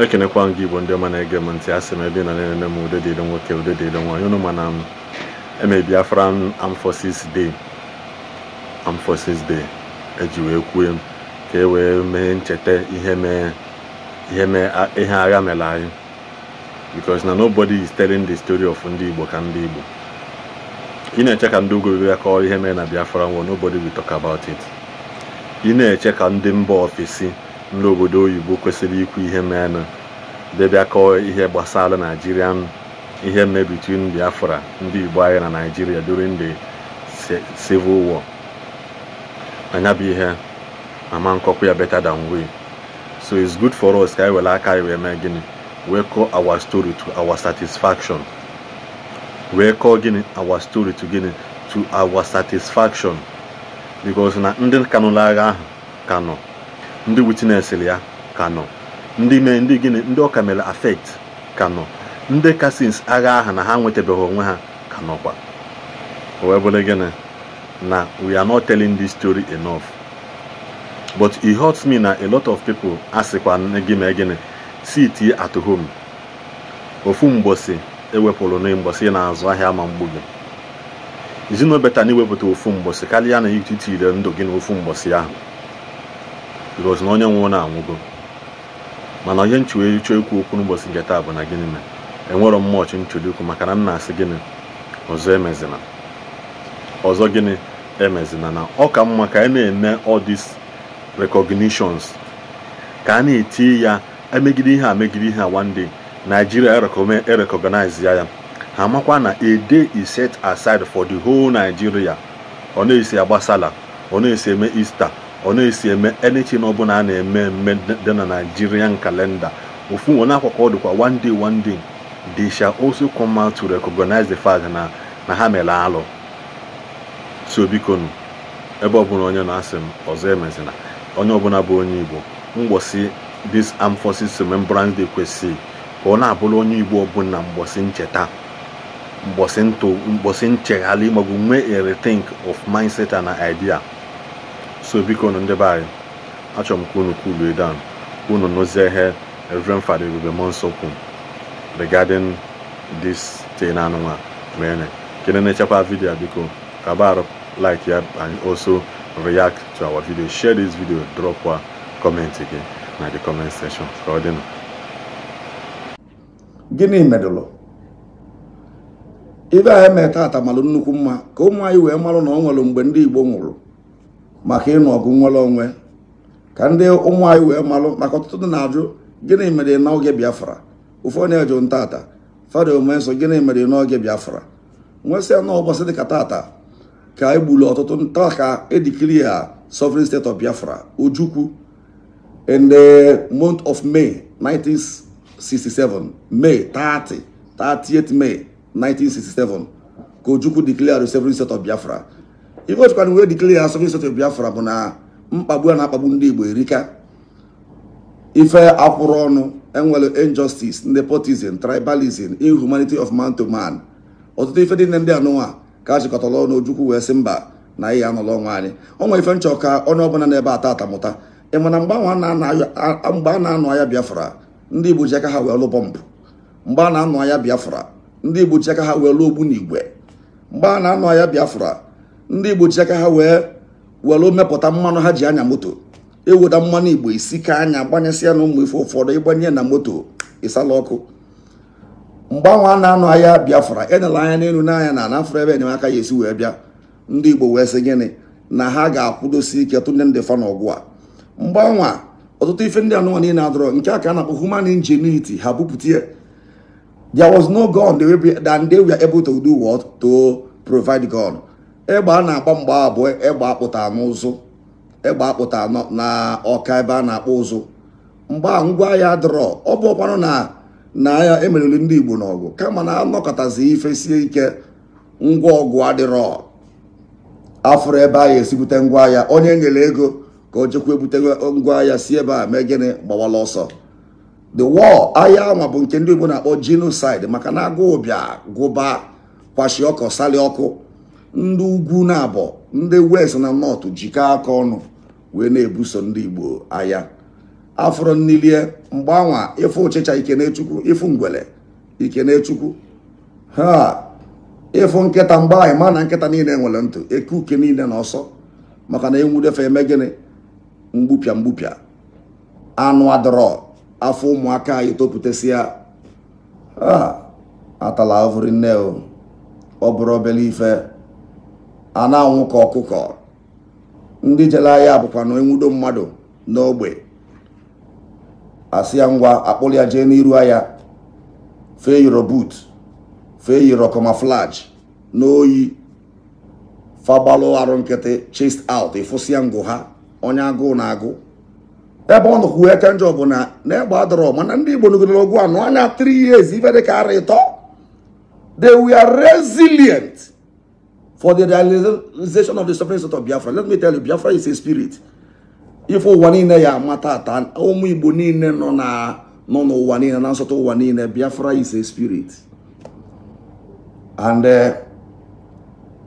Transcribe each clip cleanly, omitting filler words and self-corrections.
Ekenekwa m gị, Igbo ndị ọma na-ege m ntị. Asị m, ebe ị nọ na-enene m, udo dịrị nwoke, udo dịrị nwaanyị. Unu mana m eme Biafran Armed Forces Day. Armed Forces Day eji wee kwue ka e wee mee ncheta ihe mee, ihe mee, ihe agha mere anyị, because na nobody is telling the story of ndị Igbo ka ndị Igbo. Ị na-eche ka ndị ugwu bịa kọọ ihe mere na Biafra War, nobody will talk about it. Ị na-eche ka ndị mba ofesi, ndị obodo oyibo kwesịrị ikwu ihe mere, bịa kọọ ihe gbasara Nigerian, ihe mee between Biafra, ndị Igbo anyị na Nigeria during the civil war. Anya bụ ihe ama nkọkwu ya better than we. So it's good for us ka anyị were aka anyị wee mee gịnị? Wee kọọ our story to our satisfaction. Wee kọọ gịnị? Our story to gịnị? To our satisfaction, because na ndị ka nụrụ agha ahụ ka nọ, ndị witness ya ka nọ, ndị mee, ndị gịnị, ndị ọka mere affect ka nọ, ndị ka since agha ahụ na ha nwetabeghị onwe ha ka nọkwa. O wee bụrụ gịnị? Na we are not telling this story enough. But it hurts me na a lot of people asịkwa gị mee gịnị? Sit at home. Ofu mgbọsị ewepụrụ na mgbọsị ị na-azụ ahịa ma mgbu gị izino better na iwepụta ofu mgbọsị karịa na ititire ndụ gị na ofu mgbọsị ahụ, because na onye nwụrụ na-anwụgo. Mana ihe nchiwe chọọ ikwu okwu n'ụbọchị nke taa bụ na gịnị mere enwero mmụọ nchọrọ ikwu, maka na m na-asị gịnị? Ọzọ emezina, ọzọ gịnị emezina. Na ọ ka mma ka anyị na-eme all these recognitions, ka a na-eti ya emegide ihe a, megide ihe a. One day Nigeria recognize ya, ya ha makwa na a day is set aside for the whole Nigeria. Ọ na-esi agbasala, ọ na-esi eme Easter, ọ na-esi eme anything ọbụla a na-eme eme dị na Nigerian calendar. Ofu ọ na-akwa ka ọ dịkwa. One day, one day they shall also come out to recognize the fact na ha mere alụ. So biko nụ, ebe ọbụla onye na-asị m, ọzọ emezina. Onye ọbụla bụ onye Igbo, mgbọsị this Armed Forces Remembrance Day kwesịrị ka ọ na-abụrụ onye Igbo ọbụla mgbọsị ncheta, mgbọsị ntụ, mgbọsị nchegharị, maọbụ nwee a rethink of mindset and idea. So biko nụ, ndị be anyị, achọrọ m ka unu cool down, ka unu nụzie ihe Reverend Father Ebube Muonso kwuru regarding this thing anụnwa mere. Kene na-echekwa video, biko ka barụ like ya and also react to our video. Share this video, drop a comment gị na the comment section. Ka ọ dị nụ. Gịnị medụlụ ibe a eme tata? Malụ nnukwu mma ka ụmụ anyị wee marụ na ọ nwere mgbe ndị Igbo nwụrụ maka ịnụ ọgụ nwere onwe, ka ndị ụmụ anyị wee malụ, maka ọtụtụ ndị na-ajụ gịnị mere n'oge Biafra. Ụfọdụ na-ajụ ntata, Fada Omenso, gịnị mere n'oge Biafra? Nwesịa na ụbọchị dịka tata ka e gburu ọtụtụ nta ka e declare sovereign state of Biafra. Ojukwu, in the month of May 1967, May 30, 30th May 1967, ka Ojukwu declare the sovereign state of Biafra. Ife ojikwana wee declare sovereign state of Biafra bụ na mkpagbu a na-akpagbu ndị Igbo erika. Ife akwụrụ ọnụ enwere injustice, nepotism, tribalism, inhumanity of man to man, ọtụtụ ife dị ndị anụnwa ka a chịkọtara ọnụ. Ojukwu wee sị mba, na ihe anọrọ onwe anyị. O nwere ife nchọ ka onye ọbụla n'ebe ata atamụta. Ị mana mgbe ahụ mgbe a na-anụ agha Biafra, ndị Igbo ji aka ha wee lụ bọmbụ. Mgbe a na-anụ agha Biafra, ndị Igbo ji aka ha wee lụ ogbunigwe. Mgbe a na-anụ agha Biafra, ndị Igbo ji aka ha wee were mepụta mmanụ ha ji anya moto. Eweda mmanụ Igbo isi ka anya gbanyesịa na ụmụ ife ụfọdụ ịgbanye na moto ịsala ọkụ. Mgbe ahụ a na-anụ agha Biafra, enele anya n'elu n'anya na anafụrụ ebe enyemaka ya esi wee bịa. Ndị Igbo wee sị gịnị? Na ha ga-akwụdosi ike tụnye ndị fa n'ọgụ a. Mgbe anwa ọtụtụ ife ndị anụnwa niile adọrọ nke a ka a na-akpọ human ingenuity ha bupụta ya. There was no gun they were, and they were able to do what? To provide gun. Egbe a na-agba mgbe abụọ, egbe akpụta n'ụzụ, egbe akpụta na ọka ebe a na-akpọ ụzụ. Mgbe a ngwa agha adọrọ, ọ bụ ọkwanụ na ya emeriri ndị Igbo n'ọgụ, kama na anọkọtazi ife sie ike, ngwa ọgụ adịrọ, afụrụ ebe a esibute ngwa agha. Onye nyere ego ka o jekwa ebute ngwa agha si ebe a mee gịnị? Gbawala ọsọ. The war, agha anwa bụ nke ndị Igbo na-akpọ genocide, maka na agụụ bịa gụba kwashi ọkụ sali ọkụ. Ndị ugwu na abọ, ndị west na north jikọ aka ọnụ wee na-ebuso ndị Igbo agha. Afọrọ nnilie mgbe anwa ịfụ ụchịcha Ikenechukwu, ịfụ ngwele Ikenechukwu, ha ịfụ nkịta mgbe anyị ma na nkịta niile nwere ntụ, eke uke niile na ọsọ, maka na enwudefe eme gịnị? Mgbupịa mgbupịa. Anụ adọrọ afọ ụmụaka anyị topụtasịa. Atala avụrụ nne o, ọ bụrụ obere ife a na-anwụ ka ọkụkọ. Ndị jere ahịa bụkwa na enwudo mmadụ n'ogbe, asị ya ngwa akpụrụ ya jee n'iru ahịa, fee yiro boot, fee yiro camouflage n'oyi, fagbalụ arụ nkịtị chest out, ịfụsịa ngụ ha, onye agụụ na-agụ. Ebe ọ nọkwu eke njọ bụ na na-egbe adọrọ, mana ndị Igbo nụgidere ọgụ anụ anya 3 years, ife dị ka ara ịtọ. They were resilient for the realization of the sovereign state of Biafra. Let me tell you, Biafra is a spirit. Ife ụwa niile ya amata ata, ụmụ Igbo niile nọ n'ụwa niile, na nsọtụ ụwa niile, Biafra is a spirit. And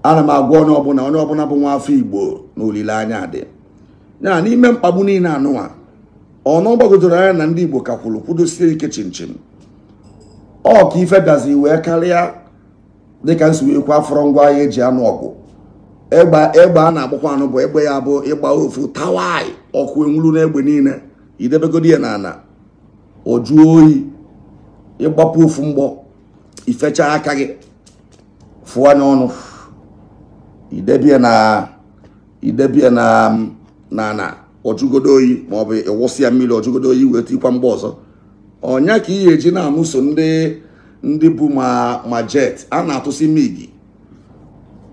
ana m agwa onye ọbụla bụ nwa afọ Igbo na olileanya dị ya n'ime mkpagbu niile anụwa. Ọnụ gbagodoro anya na ndị Igbo ka kwuru kwudosie ike chinchin. Ọ ka ife bịazi wee karịa dịka nsi wee kwa afọrọ ngwa ahịa eji anụ ọgụ. Egbe a na-agbakwa anụ bụ egbe ya bụ ịgba ofu tawai, ọkụ enwulu n'egbe niile, idebegodi ya n'ala, ọ jụọ oyi, ịgbapụ ofu mgbọ, ifechaa aka gị fụọ anya ọnụ, idebie na n'ala, ọjụgodo oyi, maọbụ ịwụsị ya mmiri ọjụgodo oyi wee tikwa mgbe ọzọ. Ọnya ka ihe eji na-anụso ndị bụ ma jet a na-atụsi migi,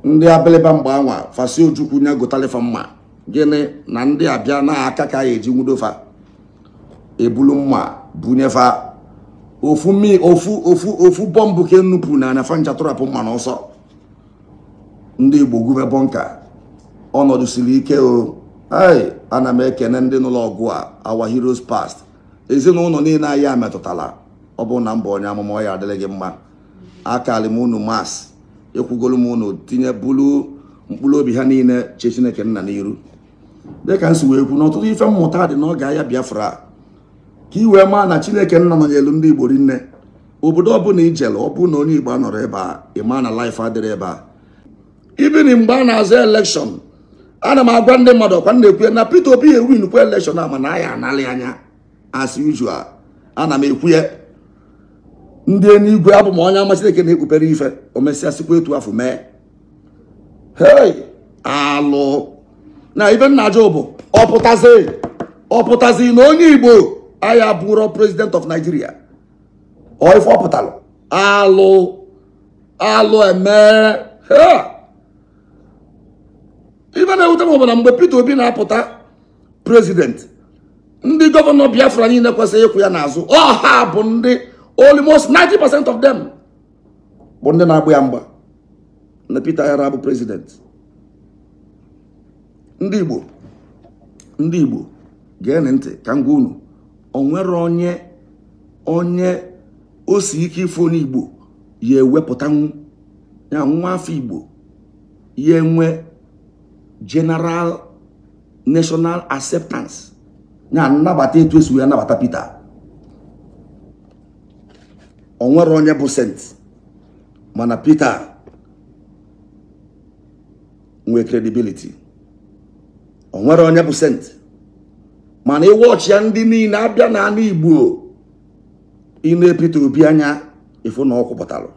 ndị abịlịba mgbe anwa fasi Ojukwu nya gotalifa mma gịnị na ndị abịa na-aka ka ya eji nwudofa, ebulu mma bunyefa ofu ofu bọmbụ ka enupụ na anafa ncha tụrapụ mma n'ọsọ. Ndị Igbo gube bọnka, ọnọdụ siri ike o. Ai, ana m ekene ndị n'ụlọ ọgụ a, our heroes past. Ezinụlọ niile anyị a metụtara, ọ bụ na mbọ onye amụma ọ ya adịrị gị mma. Akali m unu mas, ekwugolu m unu tinye bulu mkpụrụ obi ha niile che Chineke nna n'iru. Dịka nsi wee kwu n'ọtụtụ ife mmụta dị n'oge agha Biafra, ka i wee maa na Chineke nna nọnyelu ndị Igbo rinne. Obodo ọbụla ijele, ọ bụ na onye Igbo anọrọ ebe a, ị maa na life adịrị ebe a. Ibini mgbe a na-azụ elekshọn, ana m agwa ndị mmadụ ọkwa na-ekwu na Peter Obi ewin kwa elekshọn a, mana anyị analị anya as usual. Ana m ekwu ya ndị eluigwe, abụ m onye ama Chineke na-ekpupere ife, o mesịa sikwa etu afọ mee. Hey, alụ na ife nna ajụ bụ ọ pụtazi na onye Igbo aya bụrụ president of Nigeria. Ọ ife ọ pụtalụ alụ eme. Ife na-ewute m bụ na mgbe Peter Obi na-apụta president, ndị gọvanọ Biafra niile kwesịrị ịkwụ ya n'azụ. Ọha bụ ndị almost 90% of them bụ ndị na-agba ya mgba na Peter yara bụ president. Ndị Igbo geenụ ntị ka m gwa unu, o nwere onye o si ike ife onye Igbo ya ewepụtanwu ya nwa afọ Igbo ya enwe general national acceptance ya nnabata etu esi wee nabata Peter. O nwere onye bụ sent, mana Peter nwee credibility. O nwere onye bụ sent, mana ịwọchi ya ndị niile abịa n'ala Igbo ine Peter Obi anya ịfụ na ọ kwupụtalụ.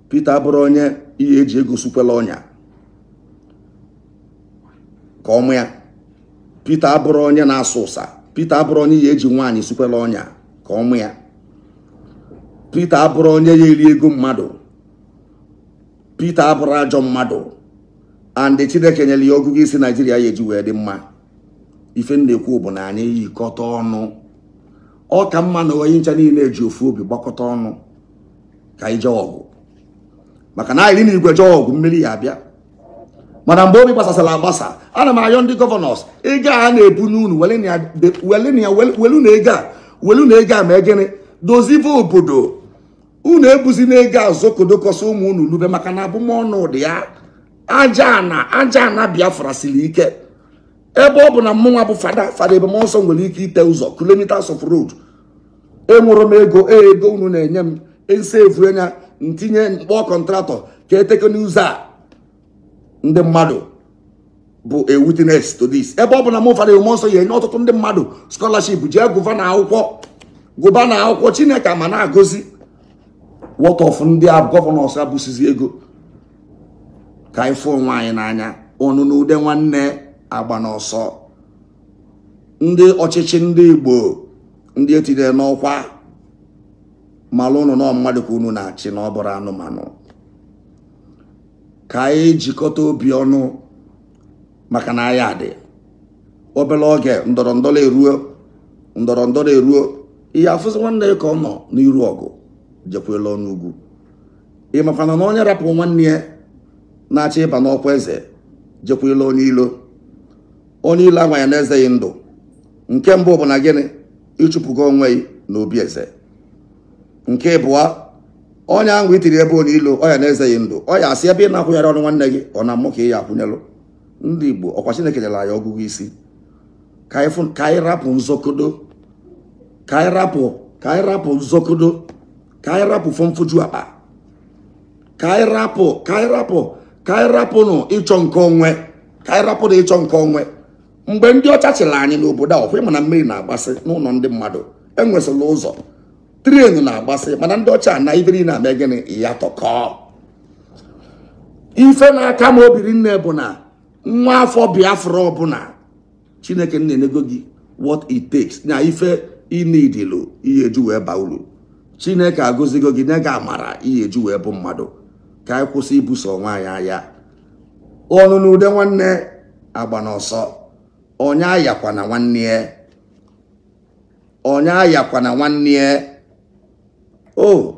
Peter abụrụ onye ihe eji ego sukwela ọnya ka ọmụ ya. Peter abụrụ onye na-asụ ụsa. Peter abụrụ onye ihe eji nwaanyị sukwela ọnya ka ọmụ ya. Peter abụrụ onye ya eri ego mmadụ. Peter abụrụ ajọ mmadụ. And Chineke nyere ya ọgụgụ isi Naijiria ya eji wee dị mma. Ife na-ekwu bụ na anyị yikọta ọnụ. Ọ ka mma na onye ncha niile eji ofu obi gbakọta ọnụ ka anyị jee ọgụ, maka na anyị na igwe jee ọgụ mmiri ya abịa. Mana mgbe obi gbasasara agbasa, ana m ayọ ndị gọvanọs, ego a na-ebunye unu welu na ego a ma egene dozive obodo unu, ebuzi na ego azọkodokọsọ ụmụ unu lube, maka na abụmọnụ dị ya. Aja ana Biafra siri ike. Ebe ọ bụ na mmụnwa bụ fada ebe m nsọ nwere ike ite ụzọ kilometers of road. Enwere m ego ego unu na-enye m nsevu anya ntinye mkpọ kọntratọ ka eteke n'ụzọ a ndị mmadụ bụ a witness to this. Ebe ọ bụ na mụ fada ebe nsọ ya enye ọtụtụ ndị mmadụ scholarship jee gụba na akwụkwọ Chineke ma na-agọzi. What of ndị a gọvanọs abụsizi ego ka anyị fụ onwe anyị n'anya ọnụ na ude nwanne agba n'ọsọ. Ndị ọchịchị ndị Igbo ndị etinyere n'ọkwa malụ ụnụ na mmadụ ka unu na-achị na ọ bụrụ anụmanụ. Ka anyị jikọta obi ọnụ maka na anyị adị obere oge ndọrọ ndọrọ eruo ihe afụzi nwanne ya ka ọ nọ n'iru ọgụ jekwela ọnụ ugwu. Ị makwana na onye rapụ nwanne ya na-achọ ịba n'ọkwa eze jekwela onye ilo. Onye ilo anwa ya na-ezeghị ndụ. Nke mbụ bụ na gịnị? Ịchụpụgo onwe gị n'obi eze. Nke ịbụọ, onye ahụ itiri ebe onye ilo ọ ya na-ezeghị ndụ, ọ ya asị ebe ị na-akwụnyere ọnụ nwanne gị ọ na-amụ ka ị ya akwụnyelụ. Ndị Igbo ọkwa Chineke nyere anyị ọgụgụ isi. Ka anyị rapụ nzọkodo, ka anyị rapụ nzọkodo, ka anyị rapụ fọmfoju akpa, ka anyị rapụnụ ịchọ nke onwe, ka anyị rapụnụ ịchọ nke onwe. Mgbe ndị ọcha chịrị anyị n'obodo a, ọkwa ịma na mmiri na-agbasị n'ụlọ ndị mmadụ, enwesịla ụzọ trenu na-agbasị, mana ndị ọcha na ife niile na-eme gịnị? Ya tọkọ. Ife na-aka m obiri nne bụ na nwa afọ Biafra ọbụla Chineke na-enego gị what it takes na ife inidilu ihe eju wee baa uru. Chineke agọzigo gị nye gị amara ihe eju wee bụ mmadụ. Ka anyị kwụsị ibuso onwe anyị agha. Ọnụ na ude nwanne agba n'ọsọ. Onye ayakwa na nwanne ya. Onye ayakwa na nwanne ya. O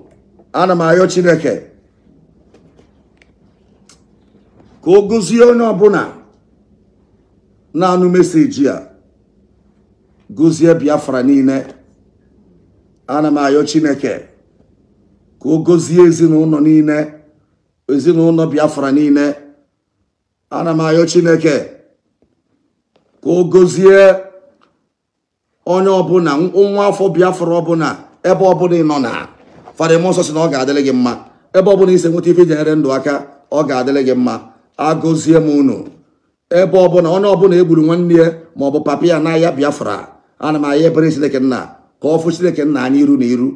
ana m ayọ Chineke ka o gozie onye ọbụla na-anụ meseji a, gozie Biafra niile. Ana m ayọ Chineke ka o gozie ezinụlọ niile, ezinụlọ Biafra niile. Ana m ayọ Chineke ka o gozie onye ọbụla, nwa afọ Biafra ọbụla, ebe ọbụla ị nọ na Fada Mmụọ Nsọ sị na ọ ga-adịrị gị mma. Ebe ọbụla isi nweta ife iji nyere ndụ aka, ọ ga-adịrị gị mma. Agọzie m unu. Ebe ọbụla onye ọbụla egburu nwanne ya ma ọ bụ papa ya n'ahịa Biafra, ana m ayọ ebere Chineke nna ka ọ fụ Chineke nna anyị iru na iru.